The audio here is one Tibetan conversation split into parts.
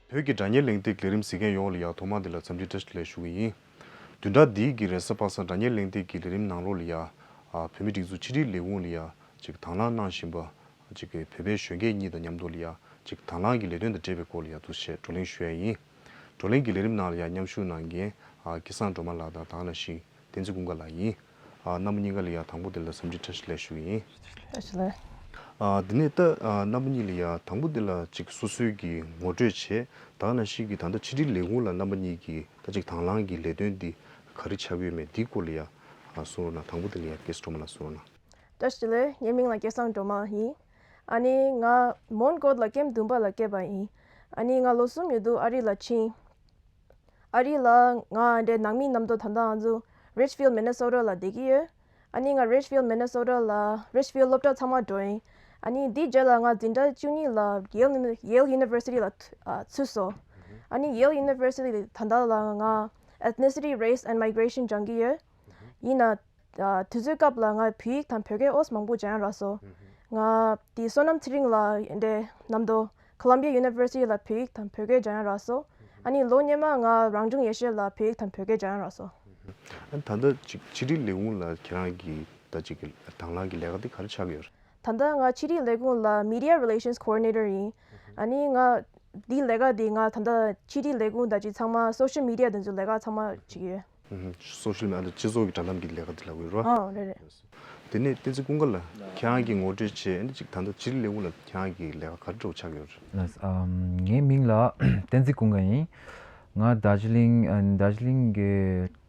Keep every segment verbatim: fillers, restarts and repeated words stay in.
བོད་ཀྱི་སྒྲ་སྙན་གླེང་སྟེགས་ལས་རིམ་གཟིགས་མཁན་ཡོངས་ལ་ཡ་ཐོག་མ་དེ་ལ་འཚམས་འདྲི་བཀྲ་ཤིས་བདེ་ལེགས་ཞུ་གི་ཡིན། བདུན་ཕྲག་འདིའི་གི་རེས་གཟའ་པ་སངས་སྒྲ་སྙན་གླེང་སྟེགས་ཀྱི་ལས་རིམ་ནང་ལོགས་ལ་ཡ། ཨ། བོད་མིའི་སྒྲིག་འཛུགས་ཕྱི་དྲིལ་ལས་ཁུངས་ལ་ཡ་ཅིག་དང་བླངས་གནང་བཞིན་པ། ཅིག་གི་བོད་པའི་གཞོན་སྐྱེས་གཉིས་དང་མཉམ་དུ་ལ་ཡ་ཅིག་དང་བླངས་ཀྱི་ལས་དོན་དང་འབྲེལ་བའི་སྐོར་ལ་ཡ་འདུག་སེ་བགྲོ་གླེང་ཞུ་ཡ་ཡིན། བགྲོ་གླེང་གི་ལས་རིམ་ནང་ལ་ཡ་མཉམ་ཞུགས་གནང་མཁན། ཨ། སྐལ་བཟང་སྒྲོལ་མ་ལགས་དང་དེ་ནང་བཞིན་བསྟན་འཛིན་ཀུན་དགའ་ལགས་ཡིན། ཨ། རྣམ་པ་གཉིས་ཀ་ལ་ཡ་དང་པོ་དེ་ལ་འཚམས་འདྲི་བཀྲ་ཤིས་བདེ་ལེགས་ཞུ་གི་ཡིན། བཀྲ་ཤིས་བདེ་ལེགས། ཨ། དེ་ནས་ད། ཨ། རྣམ་པ་གཉིས་ལ་ཡ་དང་པོ་དེ་ལ་ཅིག་སོ་སོའི་གི་ངོ་སྤྲོད་བྱས། དེ་ནང་བཞིན་གི་ད་ལྟ་ཕྱི་དྲིལ་ལས་ཁུངས་ལ་རྣམ་པ་གཉིས་ཀྱི་ད་ཅིག་དང་བླངས་ཀྱི་ལས་དོན་འདི་ག་རེ་ཆགས་ཀྱི་ཡོད་མེད་འདིའི་སྐོར་ལ་ཡ། ཨ། གསུང་རོགས་གནང་། དང་པོ་དེ་ལ་ཡ་སྐལ་བཟང་སྒྲོལ་མ་ལགས་གསུང་རོགས་གནང་། བཀྲ་ཤིས་བདེ་ལེགས། ངའི་མིང་ལ་སྐལ་བཟང་སྒྲོལ་མ་ཡིན། ཨ་ནི་ང་མོན་གྷོ་ལ་ཀེམ་བདུན་པ་ལ་སྐྱེས་པ་ཡིན། ཨ་ནི་ང་ལོ་གསུམ་ཡོད་དུས་ཨ་རི་ལ་ཕྱིན། ཨ་རི་ལ་ང་འདྲའི་ནང་མི་རྣམས་དང་ད་ལྟ་ང་ཚོ་Richfield Minnesota ལ་བསྡད་ཀྱི་ཡོད། ཨ་ནི་ང་Richfield Minnesota ལ་Richfield སློབ་གྲྭ་ཚང་མ་འགྲོ་ཡིན། ཨ་ནི་འདིའི་རྗེས་ལ་ང་འཛིན་གྲྭ་བཅུ་གཉིས་ལ་Yale Uni- Yale University ལ་ཐུ- ཨ་ཚུད་སོང་། ཨ་ནི་Yale University ད་ལྟ་ལ་ང་Ethnicity, Race and Migration སྦྱང་གི་ཡོད། ཡིན་ན། ཨ། དུས་ཚོད་སྐབས་ལ་ང་བོད་ཡིག་དང་བོད་སྐད་ཨོ་ཙམ་མང་པོ་སྦྱང་ཡ་རག་སོང་། ང་དེ་བསོད་ནམས་ཚེ་རིང་ལགས་འདྲའི་མཉམ་དུ་Columbia University ལ་བོད་ཡིག་དང་བོད་སྐད་སྦྱང་ཡ་རག་སོང་། ཨ་ནི་ལོ་སྔོན་མ་ང་རང་སྐྱོང་ཡེ་ཤེས་ལ་བོད་ཡིག་དང་བོད་སྐད་སྦྱང་ཡ་རག་སོང་། ཨ། ད་ལྟ་ཅིག་ཕྱི་དྲིལ་ལས་ཁུངས་ལ་ཁྱེད་རང་གི་ད་ཅིག་གི་དང་བླངས་ཀྱི་ལས་ཀ་དེ་ག་རེ་ཆགས་ཀྱི་ཡོད་རེད། ད་ལྟ་ང་ཕྱི་དྲིལ་ལས་ཁུངས་ལ་Media Relations Coordinator ཡིན། ཨ་ནི་ང་འདི་ལས་ཀ་འདི་ང་ད་ལྟ་ཕྱི་དྲིལ་ལས་ཁུངས་ད་ཅིག་ཚང་མ་social media དེ་ཚོའི་ལས་ཀ་ཚང་མ་བྱེད་ཀྱི་ཡོད། ཨུ་ཧུ། སོ་ཤལ་མི་ཌི་ཡ་སྤྱི་ཚོགས་ཀྱི་དྲ་ལམ་གྱི་ལས་ཀ་དེ་ལབ་ཀྱི་ཡོད་རེད་བ། ཨ། རེད་རེད། དེ་ནས་བསྟན་འཛིན་ཀུན་དགའ་ལགས། ཁྱེད་རང་གིས་ངོ་སྤྲོད་བྱས་ཨ་ནི་ཅིག་ད་ལྟ་ཕྱི་དྲིལ་ལས་ཁུངས་ལ་ཁྱེད་རང་གི་ལས་ཀ་ག་རེ་འདྲ་བོ་ཆགས་ཀྱི་ཡོད་རེད། ལགས། ཨམ། ངའི་མིང་ལ་བསྟན་འཛིན་ཀུན་དགའ་ཡིན། ང་རྡོ་རྗེ་གླིང་ཨ། རྡོ་རྗེ་གླིང་གི་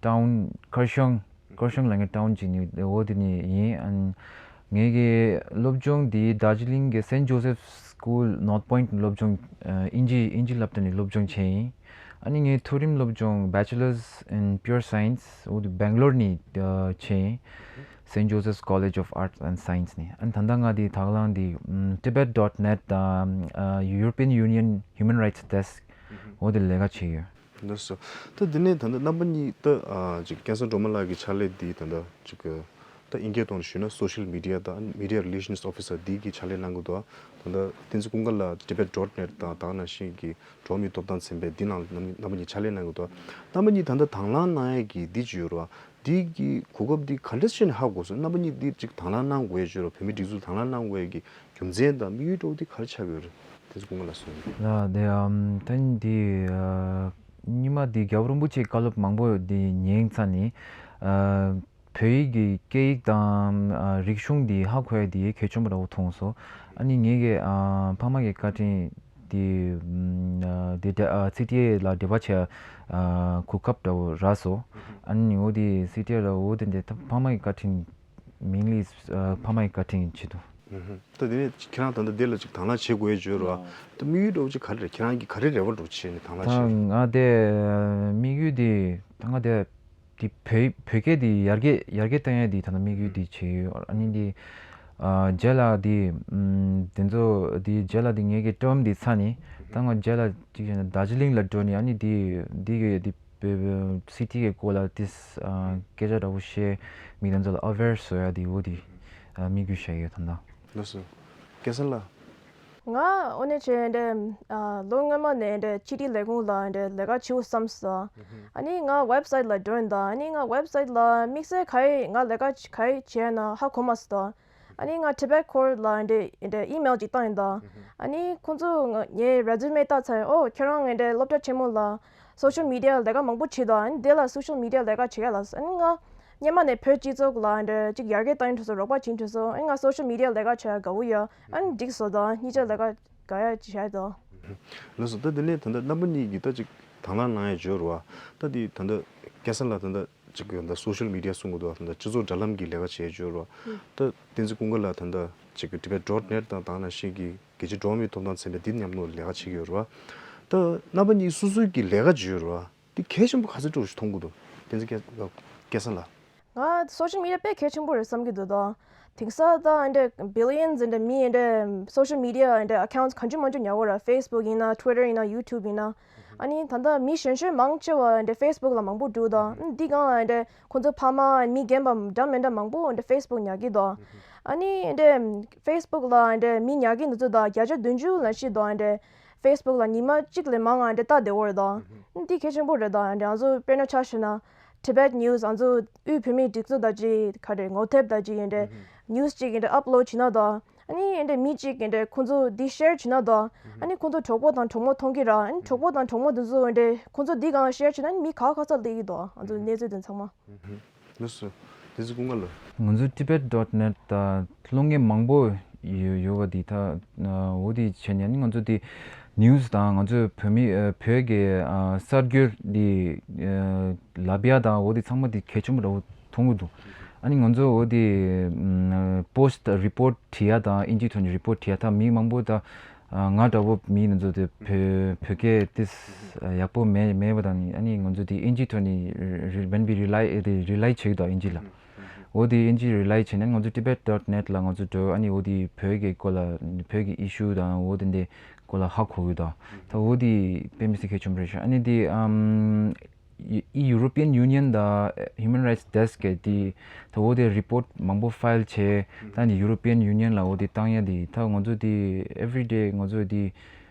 ཊའུན་ཀར་ཤང་། ཀར་ཤང་ལབ་མཁན་ཊའུན་ཅིག་ནས་འོ་དེ་ནས་ཡིན། ཨ། ངེད་ཀྱི་སློབ་སྦྱོང་འདི་རྡོ་རྗེ་གླིང་གི་Saint Joseph's School North Point སློབ་སྦྱོང་། ཨ། དབྱིན་ཇི་དབྱིན་ཇི་སློབ་གྲྭ་ནས་སློབ་སྦྱོང་བྱས་ཡིན། ཨ་ནི་ངའི་མཐོ་རིམ་སློབ་སྦྱོང་Bachelors in Pure Science འོ་དེ་སྦེང་ལོར་ནས་ཨ། བྱས་ཡིན། Saint Joseph's College of Arts and Science ནས། ཨ་ནི་ད་ལྟ་ང་འདི་དང་བླངས་འདི་ཨམ། Tibet dot net དང་ཨ། European Union Human Rights Desk འོ་དེ་ལས་ཀ་བྱས་ཡོད། ལགས་སོ། ད་དེ་ནས་ད་ལྟ་རྣམ་པ་གཉིས་ད་ཨ། ཅིག་སྐལ་བཟང་སྒྲོལ་མ་ལགས་ཀྱི་ཕྱག་ལས་འདི་ད་ལྟ་ཅིག་ད་དབྱིན་སྐད་ཐོག་ནས་ཞུས་ན་Social Media དང་Media Relations Officer འདི་གི་ཕྱག་ལས་གནང་གི་འདུག། ད་ལྟ་བསྟན་འཛིན་ཀུན་དགའ་ལགས་Tibet dot net དང་ད་ག་ནང་བཞིན་གྱི་འགྲོ་བ་མིའི་ཐོབ་ཐང་ཚན་པའི་འདི་ནང་རྣམ་རྣམ་པ་གཉིས་ཕྱག་ལས་གནང་གི་འདུག། རྣམ་པ་གཉིས་ད་ལྟ་དང་བླངས་གནང་ཡས་ཀྱི་འདི་ཅིག་ཡོད་རེད་བ། འདི་གི་གོ་སྐབས་འདི་ག་འདྲ་བྱས་ནས་ཧ་གོ་སོང་། རྣམ་པ་གཉིས་འདི་ཅིག་དང་བླངས་གནང་དགོས་ཡས་ཅིག་ཡོད་རེད་བ། བོད་མིའི་སྒྲིག་འཛུགས་དང་བླངས་གནང་དགོས་ཡས་ཀྱི་རྒྱུ་མཚན་དང་དམིགས་ཡུལ་འདྲ་བོ་འདི་ག་རེ་ཆགས་ཀྱི་ཡོད་རེད། དེ་ཚོ་སྐུ་ངོ་ལ་གསུངས། ལགས། དེ་ཨམ། ད་འདི་ཨ། སྔོན་མ་འདི་རྒྱལ་བ་རིན་པོ་ཆེའི་བཀའ་སློབ་མང་པོ་འདི་ཉན་ཚར་ནས་ཨ། བོད་ཡིག་གི་སྐད་ཡིག་དང་ཨ། རིག་གཞུང་འདི་ཧ་གོ་ཡ་འདི་གལ་ཆེན་པོ་འདྲ་བོ་མཐོང་སོང་། ཨ་ནི་ངེད་ཀྱི་ཨ། ཕ་མ་གི་བཀའ་དྲིན་འདི་ཨ། འདི་འདི་ཨ། སི་ཊི་ཨེ་ལ་འབྲེལ་བ་བྱེད་ཨ། གོ་སྐབས་འདྲ་བོ་རག་སོང་། ཨ་ནི་འོ་དེ་སི་ཊི་ཨེ་ལ་འོ་དེ་འདི་ད་ཕ་མ་གི་བཀའ་དྲིན་མིང་ལ་ཨ། ཕ་མ་གི་བཀའ་དྲིན་ཆེད་དུ། ཨུ་ཧུ། ད་དེ་ནས་ཁྱེད་རང་ད་ལྟ་འདི་ལ་ཅིག་དང་བླངས་བྱེད་དགོས་ཡས་བརྗོད་རོགས། ད་དམིགས་ཡུལ་འདྲ་བོ་ཅིག་ག་རེ་རེད། ཁྱེད་རང་གི་ག་རེ་རེ་བ་འདྲ་བོ་བྱས་ནས་དང་བླངས་ད་བྱེད། ང་དེ་དམིགས་ཡུལ་དེ་ད་ང་དེ་དེ་བོད་བོད་སྐད་དེ་ཡར་རྒྱས་ཡར་རྒྱས་བཏང་ཡས་དེ་ད་ལྟ་དམིགས་ཡུལ་དེ་བྱས་ཡོད། ཨ་ནི་དེ་ཨ། རྗེས་ལ་དེ་ཨམ། དེ་ཚོ་དེ་རྗེས་ལ་དེ་ངེད་ཀྱི་ཊརམ་དེ་ཚར་ནས་ད་ང་རྗེས་ལ་ཅིག་བྱས་ན་རྡོ་རྗེ་གླིང་ལ་འགྲོ་ནས་ཨ་ནི་དེ་དེ་གི་དེ་བོད་བོད་སི་ཊི་གི་སྐོར་ལ་དེ་ཨ། སྐད་ཆ་འདྲ་བོ་བཤད། མི་དེ་ཚོ་ལ་ཨ་ཝེར་བཟོ་ཡ་དེ་འོ་དེ་ཨ། དམིགས་ཡུལ་བཞག་ཡོད་ད་ལྟ། ལགས་སོ། སྐལ་བཟང་ལགས། ང་དངོས་གནས་བྱས་འདྲ་ཨ། ལོ་སྔོན་མ་ནས་འདྲ་ཕྱི་དྲིལ་ལས་ཁུངས་ལ་འདྲ་ལས་ཀ་བྱེད་དགོས་བསམ་སོང་། ཨ་ནི་ང་ཝེབ་སའིཊ་ལ་འགྲོ་ཡིན་ད། ཨ་ནི་ང་ཝེབ་སའིཊ་ལ་དམིགས་བསལ་ག་རེ་ང་ལས་ཀ་ག་རེ་བྱས་ན་ཧ་གོ་མ་སོང་ད། ཨ་ནི་ང་Tibet Corps ལ་འདྲ་འདྲ་ཨི་མེལ་ཅིག་བཏང་ཡིན་ད། ཨ་ནི་ཁོང་ཚོས་ང་ངའི་རེ་ཛུ་མེ་ལྟ་ཚར། ཨོ་ཁྱེད་རང་འདྲ་སློབ་གྲྭ་ཆེན་མོ་ལ་སོ་ཤལ་མི་ཌི་ཡ་ལས་ཀ་མང་པོ་བྱེད་དོ། ཨ་ནི་དེ་ལ་སོ་ཤལ་མི་ཌི་ཡ་ལས་ཀ་བྱེད་ཡ་ལ། ཨ་ནི་ང་སྔོན་མ་ནས་བོད་སྤྱི་ཚོགས་ལ་འདྲ་ཅིག་ཡར་རྒྱས་བཏང་ཡིན་དུས་སུ་རོགས་པ་བྱེད་དུས་སུ། ཨ་ནི་ང་སོ་ཤལ་མི་ཌི་ཡ་ལས་ཀ་བྱེད་ཡ་དགའ་བོ་ཡོད། ཨ་ནི་འགྲིག་སོང་ད། གཉིས་ཆ་ལས་ཀ་དགའ་ཡ་ཅིག་བྱས་དོ། ལགས་སོ། ད་དེ་ནས་ད་ལྟ་རྣམ་པ་གཉིས་ཀྱིས་ད་ཅིག་དང་བླངས་གནང་ཡ་བརྗོད་རོགས། ད་དེ་ད་ལྟ་སྐལ་བཟང་ལགས་ད་ལྟ་ཅིག་གི་ད་སོ་ཤལ་མི་ཌི་ཡ་གསུང་གི་འདུག། ད་ལྟ་སྤྱི་ཚོགས་དྲ་ལམ་གྱི་ལས་ཀ་བྱས་བརྗོད་རོགས། ད་བསྟན་འཛིན་ཀུན་དགའ་ལགས་ད་ལྟ་ཅིག་གི་Tibet dot net དང་ད་ག་ནང་བཞིན་གྱི་རྒྱལ་སྤྱིའི་འགྲོ་བ་མིའི་ཐོབ་ཐང་ཚན་པའི་འདི་མཉམ་དུ་ལས་ཀ་བྱེད་ཀྱི་ཡོད་རེད་བ། ད་རྣམ་པ་གཉིས་སོ་སོའི་གི་ལས་ཀ་བྱེད་ཡོད་རེད་བ། འདི་གལ་ཆེན་པོ་ག་ཚོད་འདྲ་བོ་ཞིག་མཐོང་གི་འདུག། བསྟན་འཛིན་སྐལ་སྐལ་བཟང་ལགས། ང་སོ་ཤལ་མི་ཌི་ཡ་དཔེ་གལ་ཆེན་པོ་རེད་བསམ་གྱི་འདུག་ད། དེང་སང་ད་འདྲ་billions འདྲ་མི་འདྲ་སོ་ཤལ་མི་ཌི་ཡ་འདྲ་ཨ་ཁའུནཊ་གང་བྱུང་མང་བྱུང་ཉར་གྱི་ཡོད་རེད། ཕེ་སི་བུག་ཡིན་ན། ཊུ་ཝི་ཊར་ཡིན་ན། ཡུ་ཊུབ་ཡིན་ན། ཨ་ནི་ད་ལྟ་མི་གཞོན་གཞོན་མང་ཆེ་བ་འདྲ་ཕེ་སི་བུག་ལ་མང་པོ་འདུག་ད། འདི་སྒང་ལ་འདྲ་ཁོང་ཚོ་ཕ་མ་མི་རྒན་པ་འདྲ་མི་འདྲ་མང་པོ་འདྲ་ཕེ་སི་བུག་ཉར་གྱི་འདུག། ཨ་ནི་འདྲ་ཕེ་སི་བུག་ལ་འདྲ་མི་ཉར་གྱི་འདུག་ཚོ་ད་བརྒྱ་ཆ་བདུན་ཅུ་ལ་ཤི་འདུག་འདྲ། Facebook ལ་ཉི་མ་གཅིག་ལས་མང་ང་འདྲ་ལྟ་བདེ་བོ་རེད་ད། འདི་གལ་ཆེན་པོ་རེད་ད། འདྲ་ང་ཚོ་དཔེར་ན་ཆ་བཞག་ན་Tibet News ང་ཚོ་དབུས་བོད་མིའི་སྒྲིག་འཛུགས་ད་ཅི་ག་རེ་ངོ་དེབ་ད་ཅི་ཡིན་འདྲ་news གཅིག་ཡིན་འདྲ་upload བྱེད་ན་ད། ཨ་ནི་ཡིན་འདྲ་མི་གཅིག་ཡིན་འདྲ་ཁོང་ཚོ་འདི་share བྱེད་ན་ད། ཨ་ནི་ཁོང་ཚོ་གྲོགས་པོ་དང་གྲོགས་མོ་མཐོང་གི་ར། ཨ་ནི་གྲོགས་པོ་དང་གྲོགས་མོ་དེ་ཚོ་ཡིན་འདྲ་ཁོང་ཚོ་འདི་གང་share བྱེད་ན་ཨ་ནི་མི་ག་ག་ཚ་ལྟ་གི་འདུག་ང་ཚོ་གནས་ཚུལ་དེ་ཚང་མ། ལགས་སོ། དེ་ཚོ་ཀུན་དགའ་ལགས། ང་ཚོ་Tibet dot net ད་བློ་ངན་མང་པོ་ཡོད་ཡོད་པ་འདི་ད་འོ་དེ་བྱས་ནས་ང་ཚོ་དེ་news དང་ང་ཚོ་བོད་མི་བོད་ཀྱི་གསར་འགྱུར་འདི་ལབ་ཡ་དང་འོ་དེ་ཚང་མ་དེ་གལ་ཆེན་པོ་འདྲ་བོ་མཐོང་གི་འདུག་ཨ་ནི་ང་ཚོ་འོ་དེ་post report བྲིས་ཡ་དང་ཨིན་ཇིའི་ཐོག་ནས་report བྲིས་ཡ་ད་མི་མང་པོ་ད། ང་འདྲ་བོ་མི་ང་ཚོ་དེ་བོད་བོད་སྐད་ཏིས་ཡག་པོ་མེད་མེད་པ་དང་ཨ་ནི་ང་ཚོ་དེ་ཨིན་ཇི་ཐོག་ནས་རི་རི་when we rely རི་rely བྱེད་ཀྱི་འདུག་ཨིན་ཇི་ལ། འོ་དེ་ཨིན་ཇི་rely བྱས་ནས་ང་ཚོ་Tibet dot net ལ་ང་ཚོ་འགྲོ་ཨ་ནི་འོ་དེ་བོད་ཀྱི་སྐོར་ལ་བོད་ཀྱི་issue དང་འོ་དེ་འདྲའི་སྐོར་ལ་ཧ་གོ་གི་འདུག་ད་འོ་དེ་དཔེ་མི་སྲིད་གལ་ཆེན་པོ་རེད་ཤག་ཨ་ནི་དེ་ཨམ། ཡུ- European Union དང་Human Rights Desk གི་དེ་ད་འོ་དེ་report མང་པོ་file བྱས་ད་ནི་European Union ལ་འོ་དེ་བཏང་ཡ་དེ་ད་ང་ཚོ་དེ་everyday ང་ཚོ་དེ་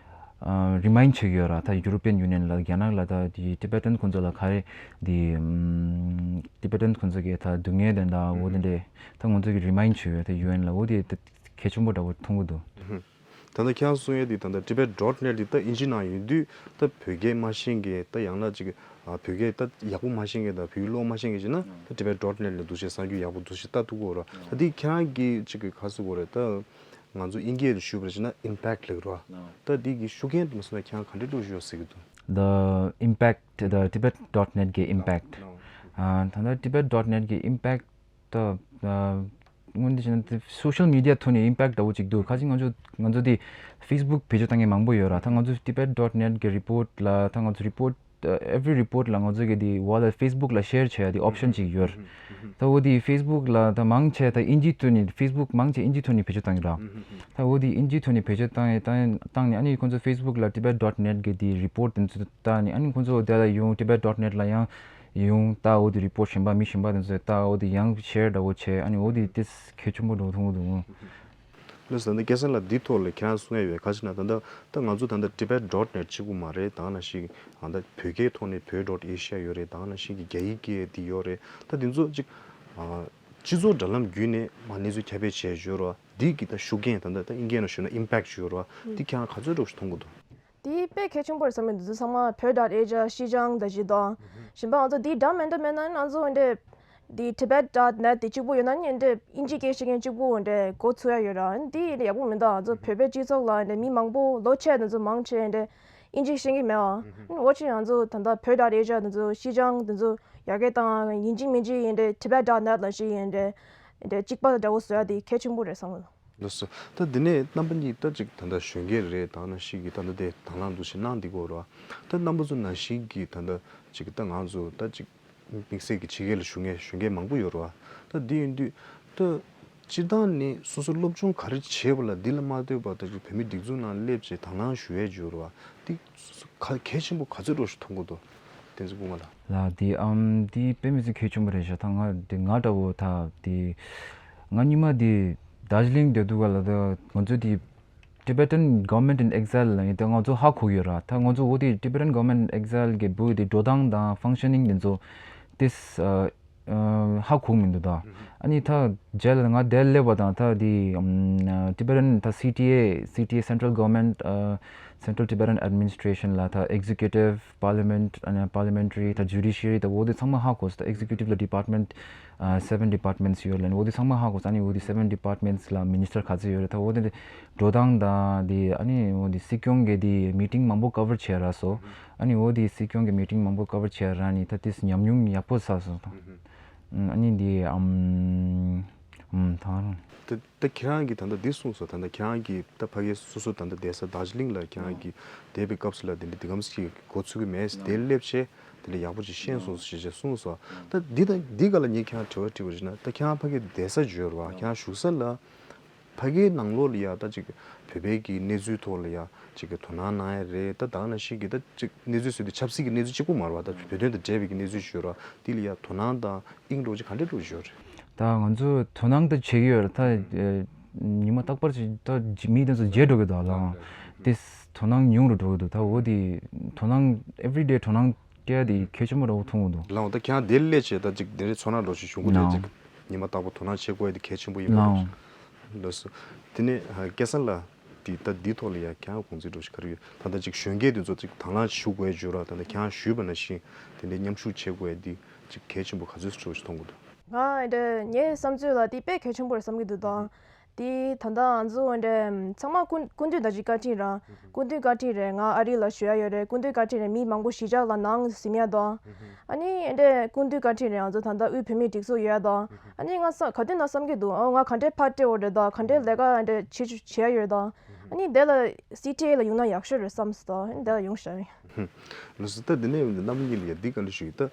ཨ་remind བྱེད་ཀྱི་ཡོད་ར། ད་European Union ལ་རྒྱ་ནག་ལ་ད་དེ་Tibetan ཁོང་ཚོ་ལ་ག་རེ་དེ་ཨམ་Tibetan ཁོང་ཚོ་གི་ད་སྡུག་བསྔལ་དེ་འདྲ་འོ་དེ་འདྲ་ད་ང་ཚོ་གི་remind བྱེད་ཡོད་ད་ཡུ་ཨེན་ལ་འོ་དེ་ད་གལ་ཆེན་པོ་འདྲ་བོ་མཐོང་གི་འདུག་ད་ལྟ་ཁྱེད་རང་གསུང་ཡས་དེ་ད་ལྟ་Tibet dot net དེ་ད་ཨིན་ཇི་ནང་ཡོད་དུས་ད་བོད་སྐད་མ་ཤེས་མཁན་ད་ཡང་ན་ཅིག་ཨ་བོད་སྐད་ད་ཡག་པོ་མ་ཤེས་མཁན་དང་བོད་ཡིག་ཀློག་མ་ཤེས་མཁན་ཅིག་ན་ད་Tibet dot net ལ་འདུག་བྱས་གསར་འགྱུར་ཡག་པོ་འདུག་བྱས་ལྟ་ཐུབ་ཀྱི་ཡོད་རེད། ད་དེ་ཁྱེད་རང་གིས་ཅིག་ག་ཟེར་དགོས་རེད། ད་ང་ཚོ་དབྱིན་སྐད་དུ་ཞུས་པ་ཅིག་ན་impact ལབ་ཀྱི་རེད་བ། ད་དེ་གི་ཤུགས་རྐྱེན་དུ་མ་སོང་ན་ཁྱེད་རང་ག་འདྲ་འདྲ་ཞུ་ཡོད་ཟེར་གྱི་འདུག The impact the Tibet dot net གི་impact ཨ་ད་ལྟ་Tibet dot net གི་impact ད་ཨ་སྔོན་དེ་བྱས་ན་དེ་social media ཐོག་ནས་impact འདྲ་བོ་ཅིག་འདུག་ཁ་ཅིག་ང་ཚོ་ང་ཚོ་དེ་Facebook བེད་སྤྱོད་བཏང་མཁན་མང་པོ་ཡོད་ར། ད་ང་ཚོ་Tibet dot net གི་report ལ་ད་ང་ཚོ་report ཨ་every report ལ་ང་ཚོ་གི་དེ་wall ལ་Facebook ལ་share བྱེད་ཡ་དེ་option ཅིག་ཡོད་ར། ད་འོ་དེ་Facebook ལ་ད་མང་ཆེ་ད་ཨིན་ཇི་ཐོག་ནས་Facebook མང་ཆེ་ཨིན་ཇི་ཐོག་ནས་བེད་སྤྱོད་བཏང་གི་ར། ད་འོ་དེ་ཨིན་ཇི་ཐོག་ནས་བེད་སྤྱོད་བཏང་ཡ་བཏང་ཡ་བཏང་ནས་ཨ་ནི་ཁོང་ཚོ་Facebook ལ་Tibet dot net གི་དེ་report དེ་ཚོ་ལྟ་ནས་ཨ་ནི་ཁོང་ཚོ་དེ་ལ་ཡོང་Tibet dot net ལ་ཡང་ཡོང་ལྟ་འོ་དེ་report གཞན་པ་མི་གཞན་པ་དེ་ཚོས་ལྟ་འོ་དེ་ཡང་share འདྲ་བོ་བྱས་ཨ་ནི་འོ་དེ་ཏིས་གལ་ཆེན་པོ་འགྲོ་མཐོང་གི་འདུག་ལགས་སོ། ད་ལྟ་སྐལ་བཟང་ལགས་འདི་ཐོག་ལ་ཁྱེད་རང་གསུང་ཡ་ཡོད་ག་ཅི་ན་ད་ལྟ་ད་ང་ཚོ་ད་ལྟ་Tibet dot net གཅིག་པུ་མ་རེད། ད་ག་ནང་བཞིན་ད་ལྟ་བོད་སྐད་ཐོག་ནས་བོད་dot Asia ཡོད་རེད། ད་ག་ནང་བཞིན་གྱི་རྒྱ་ཡིག་གི་འདི་ཡོད་རེད། ད་འདི་ཚོ་གཅིག་ཨ་སྤྱི་ཚོགས་དྲ་ལམ་བརྒྱུད་ནས་མ་གནས་ཚུལ་ཁྱབ་སྤེལ་བྱས་ཡོད་རེད་བ། འདི་གི་ད་ཤུགས་རྐྱེན་ད་ལྟ་ད་ཨིན་སྐད་ནང་ཞུས་ན་impact ཞུ་ཡོད་རེད་བ། འདི་ཁྱེད་རང་ག་ཚོད་འདྲ་བོ་ཞིག་མཐོང་གི་འདུག་དེ་དཔེ་གལ་ཆེན་པོ་རེད་བསམ་གྱི་འདུག་ཚང་མ་བོད་dot Asia ཤིན་ཅང་ད་ཅི་དང་གཞན་པ་ང་ཚོ་འདི་འདྲ་མེད་འདྲ་མེད་ན་ང་ཚོ་འདི་འདི་Tibet dot net དེ་གཅིག་པུ་ཡོད་ན་ནི་འདི་ཨིན་ཇི་སྐད་ཤེས་མཁན་གཅིག་པུ་འདི་འགོ་ཚུགས་ཡ་ཡོད་ར། འདི་ཡག་པོ་མི་འདུག་ང་ཚོ་བོད་པའི་སྤྱི་ཚོགས་ལ་འདི་མི་མང་པོ་ལོ་ཆེ་འདི་ཚོ་མང་ཆེ་འདི་ཨིན་ཇི་ཤེས་ཀྱི་མེད་ཨ། འོ་ཅི་ང་ཚོ་ད་ལྟ་བོད་dot Asia འདི་ཚོ་ཤིན་ཅང་འདི་ཚོ་ཡར་རྒྱས་བཏང་ཡིན་གཅིག་མིན་གཅིག་ཡིན་འདི་Tibet dot net ལ་ཞིག་ཡིན་འདི་འདི་གཅིག་པ་འདྲ་བོ་བཟོ་ཡ་དེ་གལ་ཆེན་པོ་རེད་བསམ་གྱི་འདུག་ལགས་སོ། ད་འདི་ནས་རྣམ་པ་གཉིས་ད་ཅིག་ད་ལྟ་གཞོན་སྐྱེས་རེད། ད་ནང་བཞིན་གྱི་ད་ལྟ་དེ་དང་བླངས་འདུག་ཞེས་གནང་འདི་གོ་ར། ད་རྣམ་པ་ཚོ་ནང་བཞིན་གྱི་ད་ལྟ་ཅིག་ད་ང་ཚོ་ད་ཅིག་དམིགས་བསལ་གྱི་ཕྱི་རྒྱལ་ལ་བཞུགས་མཁན་གཞོན་སྐྱེས་མང་པོ་ཡོད་ར་བ། ད་འདི་ཡིན་དུས་ད་སྤྱིར་བཏང་ནས་སོ་སོ་སློབ་སྦྱོང་ག་རེ་བྱས་པ་ལ་འདི་ལ་མ་ལྟོས་པར་ད་ཅིག་བོད་མི་སྒྲིག་འཛུགས་ནང་སླེབས་བྱས་དང་བླངས་ཞུ་ཡས་ཡོད་ར་བ། འདི་སོ་སོ་ག་གལ་ཆེན་པོ་ག་ཚོད་འདྲ་ཞིག་མཐོང་གི་འདུག་བསྟན་འཛིན་སྐུ་ངོ་ལགས། ལགས་འདི་ཨམ་འདི་དཔེ་མི་སྲིད་གལ་ཆེན་པོ་རེད་ཤག་ད་ང་འདི་ང་འདྲ་བོ་ད་འདི་ང་སྔོན་མ་འདི་རྡོ་རྗེ་གླིང་བསྡད་དུས་ག་ལ་ད་ང་ཚོ་འདི་Tibetan Government in Exile ལ་ཡིན་ད་ང་ཚོ་ཧ་གོ་གི་ཡོད་ར། ད་ང་ཚོ་འོ་དེ་Tibetan Government in Exile གི་བོད་དེ་འགྲོ་སྟངས་དང་functioning དེ་ཚོ་དེ་ཧ་གོ་མི་འདུག་ད་ཨ་ནི་ད་རྗེས་ལ་ང་དེར་སླེབས་པ་དང་ད་དེ་Tibetan ད་C T A C T A Central Government Central Tibetan Administration ལ་ད་executive parliament ཨ་ནི་parliamentary ད་judiciary ད་འོ་དེ་ཚང་མ་ཧ་གོ་སོང་། ད་executive ལ་department seven departments ཡོད་ལ་ནི་འོ་དེ་ཚང་མ་ཧ་གོ་སོང་། ཨ་ནི་འོ་དེ་seven departments ལ་minister ག་ཚོད་ཡོད་རེད། ད་འོ་དེ་འགྲོ་སྟངས་དང་དེ་ཨ་ནི་འོ་དེ་སྲིད་སྐྱོང་གི་དེ་meeting མང་པོ་cover བྱས་ར་སོ། ཨ་ནི་འོ་དེ་སྲིད་སྐྱོང་གི་meeting མང་པོ་cover བྱས་ར་ནི་ད་དེ་ཉམས་མྱོང་ཡག་པོ་བསགས་སོང་། ཨ་ནི་དེ་ཨམ་ཨམ་ད་རང་། ད་ད་ཁྱེད་རང་གིས་ད་ལྟ་འདི་གསུངས་སོང་། ད་ལྟ་ཁྱེད་རང་གིས་ད་ཕ་གི་སོ་སོ་ད་ལྟ་བསྡད་ས་རྡོ་རྗེ་གླིང་ལ་ཁྱེད་རང་གིས་བསྡད་པའི་སྐབས་སུ་ལ་དེ་འདྲ་འདི་གམ་ཞིག་འགོ་ཚུགས་ཀྱི་མེད། དེ་སླེབས་བྱས་དེ་འདྲ་ཡག་པོ་ཅིག་ཤེས་སོང་ཞེས་བྱས་གསུངས་སོང་། ད་འདི་དང་འདི་ག་ལ་ངས་ཁྱེད་རང་དྲི་བ་དྲིས་པ་ཡིན་ན་ད་ཁྱེད་རང་ཕ་གི་བསྡད་ས་ཡོད་རེད་བ། ཁྱེད་རང་བཞུགས་ས་ལ་ཕ་གིའི་ནང་ལོགས་ལ་ཡ་ད་ཅིག་བོད་པའི་གི་གནས་ཚུལ་ཐོག་ལ་ཡ་ཅིག་གི་དོ་སྣང་གནང་ཡ་རེད། ད་ད་ག་ནང་བཞིན་གི་ད་ཅིག་གནས་ཚུལ་ཟེར་དུས་ཆབ་སྲིད་ཀྱི་གནས་ཚུལ་གཅིག་པུ་མ་རེད་བ། ད་བོད་དོན་དང་འབྲེལ་བའི་གི་གནས་ཚུལ་ཞིག་ཡོད་རེད་བ། འདི་ལ་ཡ་དོ་སྣང་དང་དབྱིངས་འགྲོ་ཅིག་ག་འདྲ་འགྲོ་ཞིག་ཡོད་རེད། ད་ང་ཚོ་དོ་སྣང་ད་བྱེད་ཀྱི་ཡོད་རེད། ད་ ཉི་མ་རྟག་པར་ཅིག་ད་མི་དེ་ཚོ་བརྗེད་འགྲོ་གི་འདུག་ལགས། དེ་དོ་སྣང་ཉུང་རུ་འགྲོ་གི་འདུག་ད་འོ་དེ་དོ་སྣང་everyday དོ་སྣང་སྐྱེ་ཡ་དེ་གལ་ཆེན་པོ་འདྲ་བོ་མཐོང་གི་འདུག་ལགས། ད་ཁྱེད་རང་དེ་སླེབས་བྱས་ད་ཅིག་དེ་འདྲའི་ཚོར་སྣང་འདྲ་བོ་ཞིག་བྱུང་གི་འདུག་ལགས། ཅིག་ཉི་མ་རྟག་པར་དོ་སྣང་བྱེད་དགོས་ཡ་དེ་གལ་ཆེན་པོ་ཡིན་པ་འདྲ་བོ་ཞིག་ལགས། ལགས་སོ། དེ་ནས་ཨ་སྐལ་བཟང་ལགས། དེ་ད་འདིའི་ཐོག་ལ་ཡ་ཁྱེད་རང་དགོངས་ཚུལ་འདྲ་བོ་ཞིག་ག་རེ་ཡོད། ད་ལྟ་ཅིག་གཞོན་སྐྱེས་དེ་ཚོ་ཅིག་དང་བླངས་ཞུ་དགོས་ཡ་ཡོད་ར། ད་ལྟ་ཁྱེད་རང་ཞུས་པ་ནང་བཞིན་དེ་འདྲའི་མཉམ་ཞུགས་བྱེད་དགོས་ཡ་འདི་ཅིག་གལ་ཆེན་པོ་ག་ཚོད་འདྲ་བོ་ཞིག་མཐོང་གི་འདུག་ང་འདྲ་ངའི་བསམ་ཚུལ་ལ་དེ་དཔེ་གལ་ཆེན་པོ་རེད་བསམ་གྱི་འདུག་ད། དེ་ད་ལྟ་ང་ཚོ་འདྲ་ཚང་མ་སྐུ་སྐུ་མདུན་ད་ཅིག་བཀའ་དྲིན་ར། སྐུ་མདུན་བཀའ་དྲིན་རེད། ང་ཨ་རི་ལ་བཞུགས་ཡ་ཡོད་རེད། སྐུ་མདུན་བཀའ་དྲིན་རེད། མི་མང་པོ་གཞིས་ཆགས་ལ་ནང་ཟིན་ཡ་དང་། ཨ་ནི་འདྲ་སྐུ་མདུན་བཀའ་དྲིན་རེད། ང་ཚོ་ད་ལྟ་དབུས་བོད་མིའི་སྒྲིག་འཛུགས་ཡོད་ཡ་དང་། ཨ་ནི་ང་ས་ག་དུས་ན་བསམ་གྱི་འདུག་ཨོ་ང་ག་འདྲའི་ཕར་སྤྲད་འོ་རེད་ད། ག་འདྲའི་ལས་ཀ་འདྲ་བྱེད་བྱེད་ཡ་ཡོད་རེད་ད། ཨ་ནི་དེ་ལ་སི་ཊི་ཨེ་ལ་ཡོང་ན་ཡག་ཤོས་རེད་བསམ་སོང་། ཨ་ནི་དེ་ལ་ཡོང་ཤག་ལགས་སོ། ད་འདི་ནས་རྣམ་པ་གཉིས་ལ་ཡ་འདི་བཀའ་འདྲི་ཞུ་གི། ད་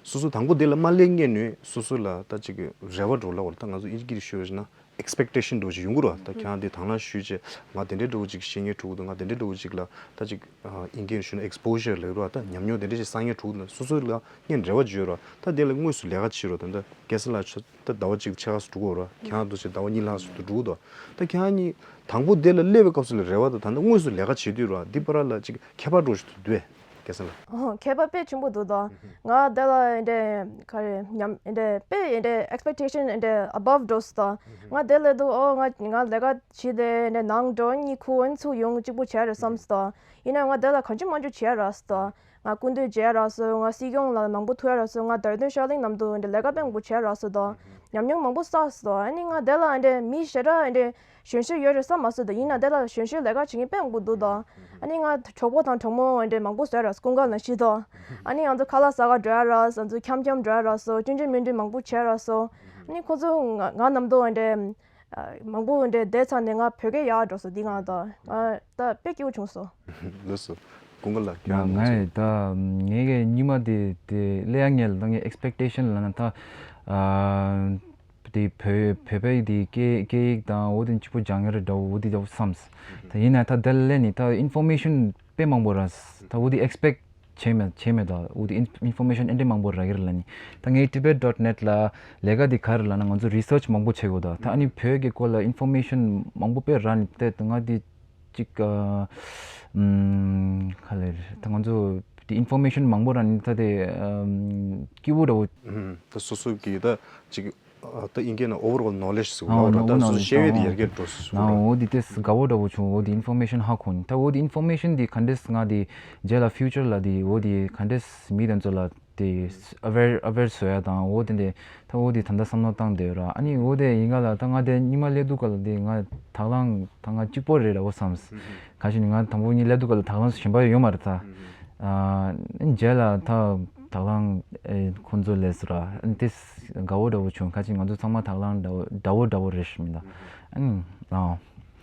སོ་སོ་དང་པོ་འདི་ལ་མ་སླེབས་སྔོན་ནས་སོ་སོ་ལ་ད་ཅིག་རེ་བ་འདྲ་བོ་ལབ་དགོས་རེད། ད་ང་ཚོ་དབྱིན་ཇི་སྐད་ཞུ་བ་ཞིག་ན་expectation འདྲ་བོ་ཞིག་ཡོང་གི་རེད་བ། ད་ཁྱེད་རང་འདི་དང་བླངས་ཞུས་བྱས་ང་དེ་འདྲའི་འདྲ་བོ་ཅིག་ཤེས་མཁན་འགྲོ་གི་འདུག་ང་དེ་འདྲའི་འདྲ་བོ་ཅིག་ལ་ད་ཅིག་ཨིན་སྐད་ཞུ་ན་exposure ལབ་ཀྱི་རེད་བ། ད་ཉམས་མྱོང་དེ་འདྲ་ཞིག་བསགས་མཁན་འགྲོ་གི་འདུག་སོ་སོ་ལ་སྔོན་རེ་བ་བརྗོད་རེད་བ། ད་དེ་ལ་དངོས་སུ་ལས་ཀ་བྱེད་རོགས། ད་ད་སྐལ་བཟང་ལགས་ད་ཟླ་བ་གཅིག་ཕྱེད་ཀ་ཙམ་འགྲོ་གི་རེད་བ། ཁྱེད་རང་འདུག་བྱས་ཟླ་བ་གཉིས་ལྷག་ཙམ་འགྲོ་གི་འདུག་ད་ཁྱེད་རང་གཉིས་དང་པོ་དེ་ལ་སླེབས་པའི་སྐབས་སུ་ལ་རེ་བ་དང་ད་ལྟ་དངོས་སུ་ལས་ཀ་བྱེད་དུས་རེད་བ། འདི་བར་ལ་ཅིག་ཁྱད་པར་འདྲ་བོ་ཞིག་འདུག་གས། སྐལ་བཟང་ལགས། ཨོ་ཁྱད་པར་དཔེ་ཆེན་པོ་འདུག་ད། ང་དེ་ལ་འདྲ་ག་རེ་ཉམས་འདྲ་དཔེ་འདྲ་expectation འདྲ་above འགྲོ་སོང་ད། ང་དེ་ལ་འདུག་ཨོ་ང་ང་ལས་ཀ་བྱེད་དེ་འདྲ་ནང་འགྲོ་གཉིད་ཁུག་ཨ་ནི་ཚུར་ཡོང་གཅིག་པུ་བྱས་རེད་བསམ་སོང་ད། ཡིན་ན་ང་དེ་ལ་གང་ཅི་མང་ཅིག་བྱས་རག་སོང་ད། ང་སྐུ་མདུན་མཇལ་རག་སོང་། ང་སྲིད་སྐྱོང་ལ་མང་པོ་ཐུག་ཡ་རག་སོང་། ང་དར་སྟོན་ཤར་གླིང་ནང་དུ་འདྲ་ལས་ཀ་དཔེ་མང་པོ་བྱས་རག་སོང་ད། ཉམས་མྱོང་མང་པོ་བསགས་སོང་ད། ཨ་ནི་ང་དེ་ལ་འདྲ་མི་ཞེ་དྲག་འདྲ་གཞོན་གཞོན་ཡོད་རེད་བསམ་མ་སོང་ད། ཡིན་ན་དེ་ལ་གཞོན་གཞོན་ལས་ཀ་བྱེད་མཁན་དཔེ་མང་པོ་འདུག་ད། ཨ་ནི་ང་གྲོགས་པོ་དང་གྲོགས་མོ་འདྲ་མང་པོ་བཟོས་རག་སོང་། ཀུན་དགའ་ལགས་ཤིག་ད། ཨ་ནི་ང་ཚོ་ཁ་ལག་ཟ་ག་འགྲོ་ཡ་རག་སོང་། ང་ཚོ་འཁྱམ་འཁྱམ་འགྲོ་ཡ་རག་སོང་། སྐྱོན་བརྗོད་སྨོན་འདུན་མང་པོ་བྱས་རག་སོང་། ཨ་ནི་ཁོ་ཚོ་ང་ང་ནམ་དུ་འདྲ་མང་པོ་འདྲ་བསྡད་ཚར་ནས་ང་བོད་སྐད་ཡག་འགྲོ་སོང་། འདི་ང་ད་ང་ད་དཔེ་སྐྱིད་པོ་བྱུང་སོང་། ལགས་སོ། ཀུན་དགའ་ལགས་ཁྱེད་རང་ང་ངས་ད་ངས་གི་སྔོན་མ་དེ་དེ་སླེབས་ཡ་སྔོན་ལ་ད་ངའི་expectation ལབ་ན་ད་ཨ་དེ་བོད་བོད་པའི་དེ་སྐད་སྐད་ཡིག་དང་འོ་དེ་གཅིག་པོ་སྦྱང་ཡ་རེད་འདྲ་བོ་འོ་དེ་འདྲ་བོ་བསམས། ད་ཡིན་ན་ད་དེ་ལ་སླེབས་ནས་ད་information དཔེ་མང་པོ་རག་ད་འོ་དེ་expect བྱས་མེད་བྱས་མེད་ད། འོ་དེ་information ཨེ་འདྲ་མང་པོ་རག་གི་རེད་ལབ་ནས། ད་ངའི་tibet dot net ལ་ལས་ཀ་དེ་ག་རེ་ལབ་ན་ང་ཚོ་research མང་པོ་བྱེད་དགོས་ད། ད་ཨ་ནི་བོད་ཀྱི་སྐོར་ལ་information མང་པོ་དཔེ་རག་ནས་ད་ང་དེ་གཅིག་ཨ་ཨམ་ག་རེ་ད་ང་ཚོ་དེ་information མང་པོ་རག་ནས་ད་དེ་ཨམ་སྐྱིད་པོ་འདྲ་བོ། ད་སོ་སོ་གི་ད་ཅིག་ཨ་ད་ཨིན་སྐད་ནང་overall knowledge ཟེར་ཨ་གོ་ལ་ད་overall སོ་སོ་knowledge ཤེས་ཡོན་དེ་ཨ་ཡར་རྒྱས་འགྲོ་ཟེར་ན་གོ་ལ། འོ་དེ་ཏེ་དགའ་བོ་འདྲ་བོ་བྱུང་། འོ་དེ་information ཧ་གོ་ནས། ད་འོ་དེ་information དེ་ག་འདྲས་ང་དེ་རྗེས་ལ་future ལ་དེ་འོ་དེ་ག་འདྲས་མི་དེ་ཚོ་ལ་དེ་aware aware བཟོ་ཡ་དང་འོ་དེ་འདྲས་ད་འོ་དེ་ད་ལྟ་བསམ་བློ་བཏང་བསྡད་ཡོད་ར། ཨ་ནི་འོ་དེ་ཡིན་ག་ལ་ད་ང་དེ་སྔོན་མ་སླེབས་དུས་སྐབས་ལ་དེ་ང་དང་བླངས་ད་ང་གཅིག་པོ་རེད་འདྲ་བོ་བསམས། ག་ཞིག་ནི་ང་དང་པོ་ཉིད་སླེབས་དུས་སྐབས་ལ་དང་བླངས་གཞན་པ་ཡོད་མ་རེད་ད། ཨ་རྗེས་ལ་ད་དང་བླངས་ཨེ་ཁོང་ཚོ་ལས་སུ་ར་ཨ་ནི་དེ་དགའ་བོ་འདྲ་བོ་བྱུང་། ག་ཅིག་ང་ཚོ་ཚང་མ་དང་བླངས་འདྲ་བོ་འདྲ་བོ་འདྲ་བོ་རེད་ཤི་མི་འདུག་ཨ་ནི་ཨ་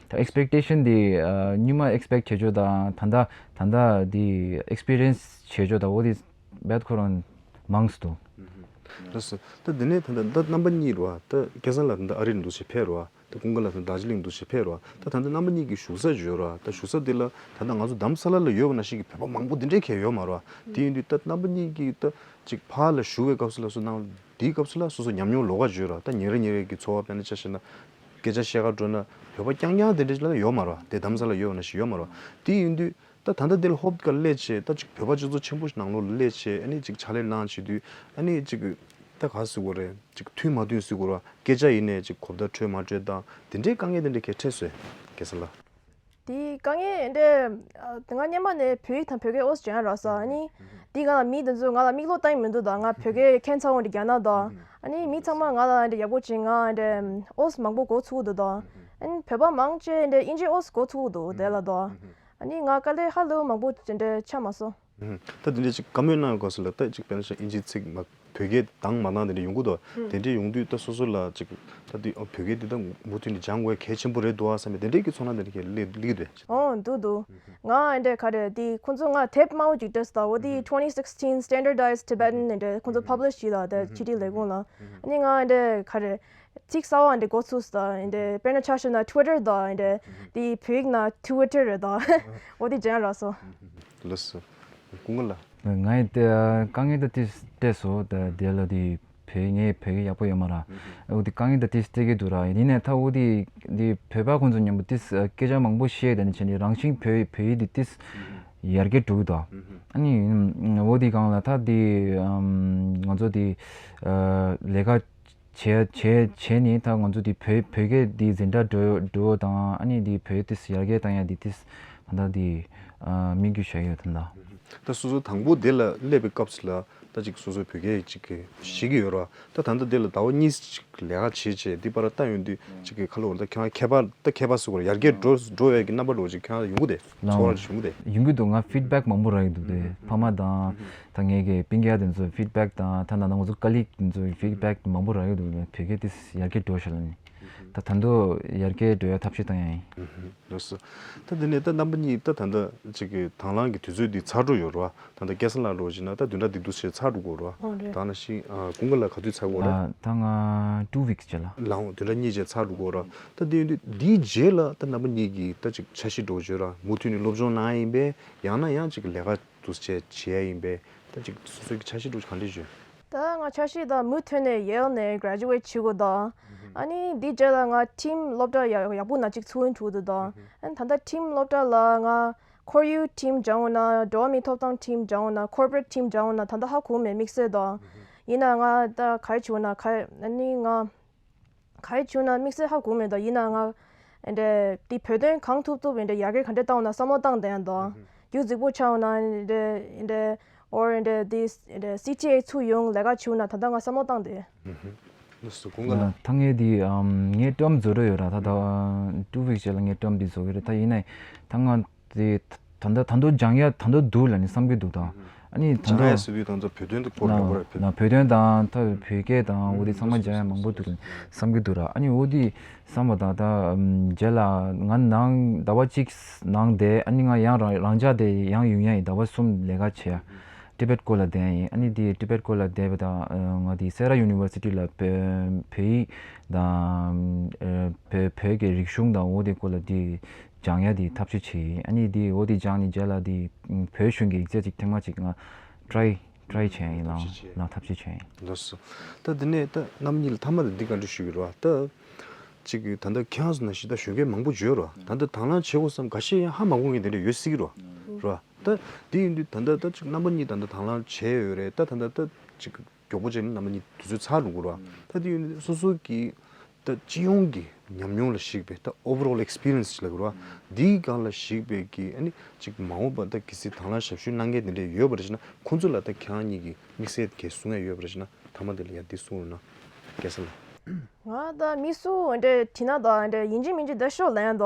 ད་expectation དེ་ཨ་སྔོན་མ་expect བྱེད་ཆོག་དང་ད་ལྟ་ད་ལྟ་དེ་experience བྱེད་ཆོག་དང་འོ་དེ་རྦད་ཁོ་རང་མང་སུ་འདུག་ལགས་སོ། ད་དེ་ནས་ད་ལྟ་ད་རྣམ་པ་གཉིས་རེད་བ། ད་སྐལ་བཟང་ལགས་ད་ལྟ་ཨ་རི་ནས་འདུག་བྱས་ཕེབས་རེད་བ། ད་ཀུན་དགའ་ལགས་ད་རྡོ་རྗེ་གླིང་འདུག་བྱས་ཕེབས་རེད་བ། ད་ད་ལྟ་རྣམ་པ་གཉིས་ཀྱི་བཞུགས་ས་ཅིག་ཡོད་རེད་བ། ད་བཞུགས་ས་དེ་ལ་ད་ལྟ་ང་ཚོ་རྡ་རམ་ས་ལ་ལ་ཡོད་པ་ནང་བཞིན་གྱི་བོད་པ་མང་པོ་དེ་འདྲའི་གས་ཡོད་མ་རེད་བ། དེ་ཡིན་དུས་ད་རྣམ་པ་གཉིས་ཀྱིས་ད་ཅིག་ཕར་ལ་བཞུགས་པའི་སྐབས་སུ་ལ་སོ་ནང་དེའི་སྐབས་སུ་ལ་སོ་སོ་ཉམས་མྱོང་ལོགས་ཀ་ཅིག་ཡོད་རེད་བ། ད་ཉིན་རེ་ཉིན་རེ་གི་འཚོ་བ་དཔེར་ན་ཆ་བཞག་ན་སྐད་ཆ་བཤད་ག་འགྲོ་ན་བོད་པ་རྐྱང་རྐྱང་དེ་འདྲ་ཅིག་ལ་ཡོད་མ་རེད་བ། དེ་རྡ་རམ་ས་ལ་ཡོད་པ་ནང་བཞིན་ཡོད་མ་རེད་བ། དེ་ཡིན་དུས། ད་ད་ལྟ་འདི་ལ་ཧོབ་ཏེ་སླེབས་བྱས་ད་ཅིག་བོད་པ་སྤྱི་ཚོགས་ཆེན་པོ་ཞིག་ནང་ལོགས་ལ་སླེབས་བྱས་ཨ་ནི་ཅིག་ཕྱག་ལས་གནང་བྱེད་དུས་ཨ་ནི་ཅིག་ད་ག་ཟེར་དགོས་རེད། ཅིག་མཐུན་མ་མཐུན་ཟེར་དགོས་རེད་བ། སྐད་ཆ་ཡིན་ནའི་ཅིག་གོ་བརྡ་འཕྲོད་མ་འཕྲོད་དང་དེ་འདྲའི་དཀའ་ངལ་དེ་འདྲ་གས་འཕྲད་སོང་། སྐལ་བཟང་ལགས། དེ་དཀའ་ངལ་འདྲ་ང་སྔོན་མ་ནས་བོད་ཡིག་དང་བོད་སྐད་ཨོ་ཙམ་སྦྱང་ཡ་རག་སོང་། ཨ་ནི་དེ་ག་ལ་མི་དེ་ཚོས་ང་ལ་མིག་ལོག་བལྟ་ཡི་མི་འདུག་ད་ང་བོད་སྐད་མཁས་ཚ་བོ་འདྲ་རྒྱག་ན་ད། ཨ་ནི་མི་ཚང་མ་ང་ལ་འདྲ་ཡག་པོ་བྱས་ང་འདྲ་ཨོ་ཙམ་མང་པོ་གོ་ཚུགས་འདུག་ད། ཨ་ནི་བོད་པ་མང་ཆེ་འདྲ་དབྱིན་ཇི་ཨོ་ཙམ་གོ་ཚུགས་འདུག་དེ་ལ་ད། ཨ་ནི་ང་དཀའ་ལས་ཧ་ལས་མང་པོ་དེ་འདྲ་ཆགས་མ་སོང་། ད་དེ་འདྲ་ཅིག་བཀའ་མོལ་གནང་ཡོད་སྐབས་སུ་ལ་ད་ཅིག་དཔེར་ན་ཆ་དབྱིན་ཇིའི་ཚིག་མ་བོད་སྐད་དང་མ་དང་དེ་འདྲ་ཡོང་གི་འདུག་དེ་འདྲ་ཡོང་དུས་ད་སོ་སོ་ལ་ཅིག་ད་དེ་བོད་སྐད་འདི་ད་མུ་མཐུད་ནས་སྦྱང་དགོས་གལ་ཆེན་པོ་རེད་འདུག་ཨ་བསམ་པའི་དེ་འདྲའི་གི་ཚོར་སྣང་དེ་འདྲ་གས་སླེབས་སླེབས་ཀྱི་འདུག་ཨོ་འདུག་འདུག་ང་འདྲ་ག་རེ་དེ་ཁོང་ཚོ་ང་དེབ་དམར་པོ་ཅིག་སྤྲད་སོང་། ད་འོ་དེ་twenty sixteen standardized Tibetan འདྲ་ཁོང་ཚོ་publish བྱས་ལ་ད་ཕྱི་དྲིལ་ལས་ཁུངས་ལ། ཨ་ནི་ང་འདྲ་ག་རེ། ཚིག་གསར་པ་འདི་འགོ་ཚུགས་སོང་། འདི་དཔེར་ན་ཆ་བཞག་ན་Twitter དང་འདི་འདི་བོད་ཡིག་ནང་Twitter རེད་ད། འོ་དེ་སྦྱང་རག་སོང་། ལགས་སོ། ཀུན་དགའ་ལགས། ང་ཡི་དེ་དཀའ་ངལ་ད་དེ་སྤྲད་སོང་། ད་དེ་ལ་དེ་ བོད་ངའི་བོད་སྐད་ཡག་པོ་ཡོད་མ་ར། འོ་དེ་དཀའ་ངལ་དང་ཏིས་སྟེར་གི་འདུག་ར། ཡིན་ནའི་ད་འོ་དེ་དེ་བོད་པ་ཁོང་ཚོ་མཉམ་པོ་ཏིས་སྐད་ཆ་མང་པོ་བཤད་དེ་ནི་བྱས་ནས་རང་བཞིན་བོད་བོད་ཡིག་དེ་ཏིས་ཡར་རྒྱས་འགྲོ་གི་འདུག་ཨ་ནི་འོ་དེ་གང་ལ་ད་དེ་ང་ཚོ་དེ་ལས་ཀ་བྱས་བྱས་བྱས་ནས་ད་ང་ཚོ་དེ་བོད་བོད་སྐད་དེ་འཛིན་གྲྭ་འགྲོ་འགྲོ་དང་ཨ་ནི་དེ་བོད་ཏིས་ཡར་རྒྱས་བཏང་ཡ་དེ་ཏིས་ད་ལྟ་དེ་དམིགས་ཡུལ་བྱས་ཡོད་ད་ལྟ། ད་སོ་སོ་དང་པོ་དེ་ལ་སླེབས་པའི་སྐབས་སུ་ལ་ད་ཅིག་སོ་སོའི་བོད་སྐད་ཅིག་གི་ཤེས་ཀྱི་ཡོད་ར། ད་ད་ལྟ་དེ་ལ་ཟླ་བ་གཉིས་ཅིག་ལས་ཀ་བྱེད་བྱེད་འདི་པར་ལྟ་ཡོང་དུས་ཅིག་གི་ཁ་ལོ་ད་ཁྱོད་ཁྱད་པར་ད་ཁྱད་པར་སུ་གོ་ཡར་རྒྱས་འགྲོ་འགྲོ་བའི་གི་རྣམ་པ་འགྲོ་ཅིག་ཁྱོད་ཡོང་གི་དེ་ཚོར་བ་ཅིག་ཡོང་གི་དེ། ཡོང་གི་འདུག་ང་ཕིཌ་བེག་མང་པོ་རག་གི་འདུག་དེ་ཕ་མ་དང་ད་ངའི་གི་སྤུན་ཀྱག་དེ་ཚོ་ཕིཌ་བེག་དང་ད་ད་ང་ཚོ་ཀ་ལིག་དེ་ཚོ་ཕིཌ་བེག་མང་པོ་རག་གི་འདུག་བོད་སྐད་དེ་ཡར་རྒྱས་འགྲོ་ཤག་ལ་ནི་ད་ད་དུང་ཡར་རྒྱས་འགྲོ་ཡ་ཐབས་ཤེས་བཏང་ཡ་ཡིན། ལགས་སོ། ད་དེ་ནས་ད་རྣམ་པ་གཉིས་ད་ད་ལྟ་ཅིག་གི་དང་བླངས་ཀྱི་དུས་ཚོད་འདི་ཚར་འགྲོ་ཡོད་རེད་བ། ད་ལྟ་སྐལ་བཟང་ལགས་འགྲོ་བཞིན་ན་ད་བདུན་ཕྲག་འདི་འདུག་སེ་ཚར་འགྲོ་དགོས་རེད་བ། ཨོ་རེད། ད་ནང་བཞིན་ཨ་ཀུན་དགའ་ལགས་ག་དུས་ཚར་དགོས་རེད། ད་ང་two weeks་རྗེས་ལ། ལའང་བདུན་ཕྲག་གཉིས་རྗེས་ཚར་འགྲོ་དགོས་རེད། ད་དེ་ཡིན་དུས་འདིའི་རྗེས་ལ་ད་རྣམ་པ་གཉིས་ཀྱིས་ད་ཅིག་འཆར་གཞི་འགྲོ་བརྗོད་ར་མུ་མཐུད་ནས་སློབ་སྦྱོང་གནང་ཡིན་པས་ཡང་ན་ཡང་ཅིག་ལས་ཀ་འདུག་སེ་བྱས་བྱས་ཡིན་པས་ད་ཅིག་སོ་སོའི་ཀྱི་འཆར་གཞི་འགྲོ་ག་འདྲས་བརྗོད། ད་ང་འཆར་གཞི་ད་མུ་མཐུད་ནས་ཡེལ་ནས་graduate་བྱེད་དགོས་ད། ཨ་ནི་འདི་རྗེས་ལ་ང་team་སློབ་གྲྭ་ཡག་ཡག་པོ་ན་ཅིག་ཚུགས་འགྲོ་འདུག་ད། ཨ་ནི་ད་ལྟ་team་སློབ་གྲྭ་ལ་ང་ཁོར་ཡུག་team་སྦྱང་འོ་ན་འགྲོ་བ་མིའི་ཐོབ་ཐང་team་སྦྱང་འོ་ན་corporate team་སྦྱང་འོ་ན་ད་ལྟ་ཧ་གོ་མེད་དམིགས་བསལ་ད། ཡིན་ན་ང་ད་ག་རེ་བྱེད་འོ་ན་ག་ཨ་ནི་ང་ག་རེ་བྱེད་འོ་ན་དམིགས་བསལ་ཧ་གོ་མེད་ད། ཡིན་ན་ང་འདི་འདི་བོད་དོན་གང་ཐུབ་ཐུབ་འདི་ཡར་རྒྱས་ག་འདྲས་བཏང་འོ་ན་བསམ་བློ་བཏང་བསྡད་ཡ་ད། རྒྱུ་རྫིག་པོ་ཆགས་འོ་ན་འདི་འདི་or འདི་འདི་འདི་C T A་ཚུར་ཡོང་ལས་ཀ་བྱེད་འོ་ན་ད་ལྟ་ང་བསམ་བློ་བཏང་བསྡད། ལགས་སོ་ཀུན་དགའ་ལགས། ད་ངས་འདི་ཨམ་ངའི་term་རྫོགས་འགྲོ་ཡོད་ར། ད་ད་two weeks་རྗེས་ལ་ངའི་term་འདི་རྫོགས་ཀྱི་རེད། ད་ཡིན་ནའི་ད་ང་དེ་ད་ལྟ་ད་དུང་སྦྱང་ཡ་ད་དུང་འདུག་ལབ་ནས་བསམ་གྱི་འདུག་ད་ཨ་ནི་ད་སྦྱང་ཡ་དུང་ཟེར་དུས་ད་ཚོ་བོད་དོན་དེ་སྐོར་ལ་ལབ་པ་རེད། ན་བོད་དོན་དང་ད་བོད་སྐད་དང་འོ་དེ་ཚང་མ་སྦྱང་ཡ་མང་པོ་འདུག་ལབ་ནས་བསམ་གྱི་འདུག་ར། ཨ་ནི་འོ་དེ་བསམ་པ་དང་ད་རྗེས་ལ་ང་ནང་ཟླ་བ་གཅིག་ནང་དེ་ཨ་ནི་ང་ཡང་རང་རང་འཇགས་དེ་ཡང་ཡོང་ཡ་ཡིན། ཟླ་བ་གསུམ་ལས་ཀ་བྱེད་ཡ། ཊི་བེཊ་སྐོར་ལ་བསྡད་ཡིན། ཨ་ནི་དེ་ཊི་བེཊ་སྐོར་ལ་བསྡད་པ་དང་ང་དེ་སེ་ར་ཡུ་ནི་ཝར་སི་ཊི་ལ་བོད་བོད་ཡིག་དང་བོད་བོད་ཀྱི་རིག་གཞུང་དང་འོ་དེ་སྐོར་ལ་དེ་སྦྱང་ཡ་དེ་ཐབས་ཤེས་བྱས་ཡིན། ཨ་ནི་དེ་འོ་དེ་སྦྱངས་ནས་རྗེས་ལ་དེ་བོད་གཞུང་གི་ཡིག་ཚད་ཅིག་ཐེངས་མ་ཅིག་ང་ཊི་རའི་ཊི་རའི་བྱས་ཡིན། ལགས་ལགས་ཐབས་ཤེས་བྱས་ཡིན། ལགས་སོ། ད་དེ་ནས་ད་རྣམ་གཉིས་ལ་མཐའ་མ་ལ་འདི་ག་འདྲ་ཞུ་གི་རེད་བ། ད་ཅིག་ད་ལྟ་ཁྱེད་རང་ཚོ་ནང་བཞིན་ད་གཞོན་སྐྱེས་མང་པོ་ཡོད་རེད་བ། ད་ལྟ་དང་བླངས་བྱེད་དགོས་བསམ་འགའ་ཤས་ཡང་ཧ་མ་གོ་མཁན་དེ་འདྲ་ཡོད་སྲིད་ཀྱི་རེད་བ། རེད་བ། ད་དེ་ཡིན་དུས་ད་ལྟ་ད་ཅིག་རྣམ་པ་གཉིས་ད་ལྟ་དང་བླངས་བྱས་ཡོད་རེད། ད་ད་ལྟ་ད་ཅིག་མགྱོགས་པོ་བྱས་ནས་རྣམ་པ་གཉིས་དུས་ཚོད་ཚར་འགྲོ་གི་རེད་བ། ད་དེ་ཡིན་དུས་སོ་སོ་གི་ད་སྤྱི་ཡོངས་ཀྱི་ཉམས་མྱོང་ལ་གཞིགས་པའི་ད་overall experience་ལབ་དགོས་རེད་བ། འདིའི་སྒང་ལ་གཞིགས་པའི་གི་ཨ་ནི་ཅིག་མ་འོངས་པ་ད་གལ་སྲིད་དང་བླངས་ཞབས་ཞུ་གནང་མཁན་དེ་འདྲ་ཡོད་པ་རེད་ཟེར་ན་ཁོང་ཚོ་ལ་ད་ཁྱེད་རང་གཉིས་ཀྱི་དམིགས་བསལ་གྱི་གསུང་ཡ་ཡོད་པ་རེད་ཟེར་ན་མཐའ་མ་དེ་ལ་ཡ་འདི་གསུང་རོགས་གནང་། རྒྱལ་ས་ལགས། ང་ད་མི་སུ་འདྲ་དྲིས་ན་ད་འདྲ་ཡིན་གཅིག་མིན་གཅིག་ད་ཤོག་ལབ་ཡ་ད།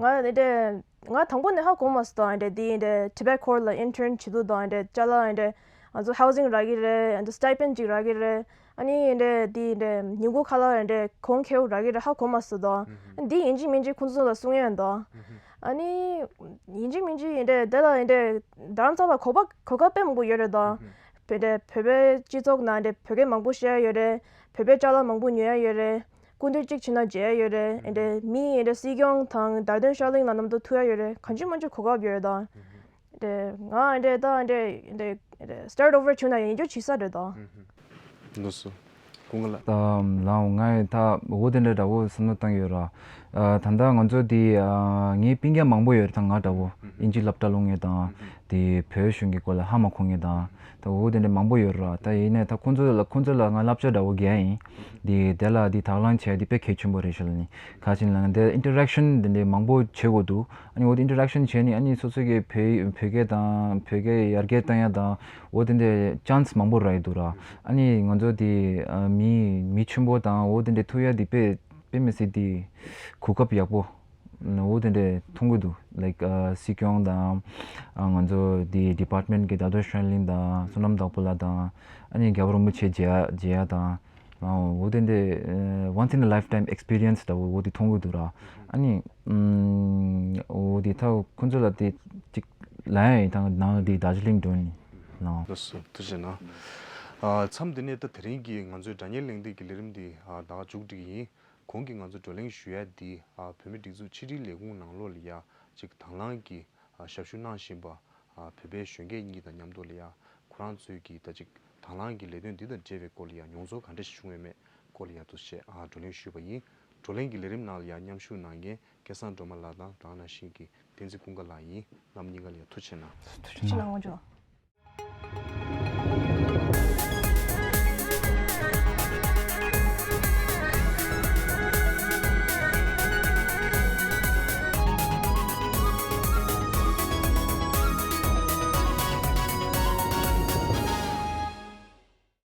ང་འདྲ་ང་དང་པོ་ནས་ཧ་གོ་མ་སོང་། ད་འདྲ་དེ་འདྲ་Tibet Core་ལ་intern་བྱེད་དུས་ད་འདྲ་ཅ་ལག་འདྲ་ང་ཚོ་housing་རག་གི་རེད། ང་ཚོ་stipend་ཅིག་རག་གི་རེད། ཨ་ནི་འདྲ་དེ་འདྲ་ཉིན་གུང་ཁ་ལག་འདྲ་གོང་ཁེ་པོ་རག་གི་རེད། ཧ་གོ་མ་སོང་ད། འདི་ཡིན་གཅིག་མིན་གཅིག་ཁོང་ཚོ་ལ་གསུང་ཡ་ད། ཨ་ནི་ཡིན་གཅིག་མིན་གཅིག་འདྲ་དེ་ལ་འདྲ་རྡ་རམ་ས་ལ་གོ་བ་གོ་སྐབས་དཔེ་མང་པོ་ཡོད་རེད་ད། བོད་དེ་བོད་པའི་སྤྱི་ཚོགས་ནང་དེ་བོད་སྐད་མང་པོ་བཤད་ཡ་ཡོད་རེད། བོད་པའི་ཅ་ལག་མང་པོ་ཉོ་ཡ་ཡོད་རེད། སྐུ་མདུན་གཅིག་བྱས་ན་མཇལ་ཡ་ཡོད་རེད། ཨེ་འདྲ་མི་ཨེ་འདྲ་སྲིད་སྐྱོང་དང་རྡ་སྟེང་ཤར་གླིང་ལ་མཉམ་དུ་ཐུག་ཡ་ཡོད་རེད། གང་ཅི་མང་ཅི་གོ་སྐབས་ཡོད་རེད་ད། དེ་ང་ཨེ་འདྲ་ད་ཨེ་འདྲ་ཨེ་འདྲ་start over་བྱུང་ན་ཡང་ཡིན་རྒྱུ་བྱེད་ས་རེད་ད། ལགས་སོ། ཀུན་དགའ་ལགས། ད་ལའང་ངས་ད་འོ་དེ་འདྲ་འདྲ་བོ་བསམ་བློ་བཏང་ཡོད་ར། ཨ་ད་ལྟ་ང་ཚོ་དེ་ཨ་ངའི་སྤུན་ཀྱག་མང་པོ་ཡོད་རེད། ད་ང་འདྲ་བོ་ཨིན་ཇི་སློབ་གྲྭ་སློབ་མཁན་དང་དེ་བོད་གཞུང་གི་སྐོར་ལ་ཧ་མ་གོ་མཁན་དང་ད་འོ་དེ་འདྲ་མང་པོ་ཡོད་ར། ད་ཡིན་ནའི་ད་ཁོང་ཚོ་ལ་ཁོང་ཚོ་ལ་ང་བསླབ་བྱ་འདྲ་བོ་རྒྱག་ཡིན། དེ་དེ་ལ་དེ་དང་བླངས་བྱས་དེ་དཔེ་གལ་ཆེན་པོ་རེད་ཤག་ལབ་ནི། ག་ཅིག་ལབ་ན་དེ་interaction་དེ་འདྲ་མང་པོ་བྱེད་དགོས་འདུག་ཨ་ནི་འོ་དེ་interaction་བྱས་ནས་ཨ་ནི་སོ་སོ་གི་བོད་བོད་སྐད་དང་བོད་སྐད་ཡར་རྒྱས་བཏང་ཡ་དང་འོ་དེ་འདྲའི་chance་མང་པོ་རག་གི་འདུག་ར། ཨ་ནི་ང་ཚོ་དེ་ཨ་མི་མི་ཆེན་པོ་དང་འོ་དེ་འདྲའི་ཐུག་ཡ་དེ་དཔེ་དཔེ་མི་སྲིད་དེ་གོ་སྐབས་ཡག་པོ་འོ་དེ་འདྲའི་མཐོང་གི་འདུག like ཨ་སྲིད་སྐྱོང་དང་ཨ་ང་ཚོ་དེ་department་གི་རྡ་སྟེང་ཤར་གླིང་དང་བསོད་ནམས་བདག་པོ་ལགས་དང་ཨ་ནི་རྒྱལ་བ་རིན་པོ་ཆེ་མཇལ་ཡ་མཇལ་ཡ་དང་། ཨོ་འོ་དེ་འདྲ་ཨ་once in a lifetime experience་འདྲ་བོ་འོ་དེ་མཐོང་གི་འདུག་ར། ཨ་ནི་ཨམ་འོ་དེ་ད་ཁོང་ཚོ་ལ་དེ་གཅིག་ལབ་ཡ་ཡིན། ད་ནང་དེ་རྡོ་རྗེ་གླིང་འགྲོ་ནི་ལགས། ལགས་སོ། ཐུགས་རྗེ་གནང་། ཨ་མཚམས་འདི་ནས་ད་དེ་རིང་གི་ང་ཚོའི་སྒྲ་སྙན་གླེང་སྟེགས་ཀྱི་ལས་རིམ་འདི་ཨ་ད་ག་མཇུག་སྒྲིལ་གྱི་ཡིན། གོང་གི་ང་ཚོ་བགྲོ་གླེང་ཞུ་ཡ་འདི་ཨ་བོད་མིའི་སྒྲིག་འཛུགས་ཕྱི་དྲིལ་ལས་ཁུངས་ནང་ལོགས་ལ་ཡ་གཅིག་དང་བླངས་ཀྱི་ཨ་ཞབས་ཞུ་གནང་བཞིན་པ་ཨ་བོད་པའི་གཞོན་སྐྱེས་གཉིས་དང་མཉམ་དུ་ལ་ཡ་ཁོ་རང་ཚོའི་གི་ད་ཅིག་དང་ དང་བླངས་ཀྱི་ལས་དོན་འདི་དང་འབྲེལ་བའི་སྐོར་ལ་ཡང་མྱོང་ཚོར་ག་འདྲ་ཞིག་བྱུང་ཡོད་མེད་སྐོར་ལ་ཡང་འདུག་སེ་ཨ་བགྲོ་གླེང་ཞུས་པ་ཡིན། བགྲོ་གླེང་གི་ལས་རིམ་ནང་ལ་ཡང་མཉམ་ཞུགས་གནང་མཁན་སྐལ་བཟང་སྒྲོལ་མ་ལགས་དང་དེ་ནང་བཞིན་གྱི་བསྟན་འཛིན་ཀུན་དགའ་ལགས་ཡིན། རྣམ་གཉིས་ཀ་ལ་ཡང་ཐུགས་རྗེ་གནང་། ཐུགས་རྗེ་གནང་། དབང་ཆོག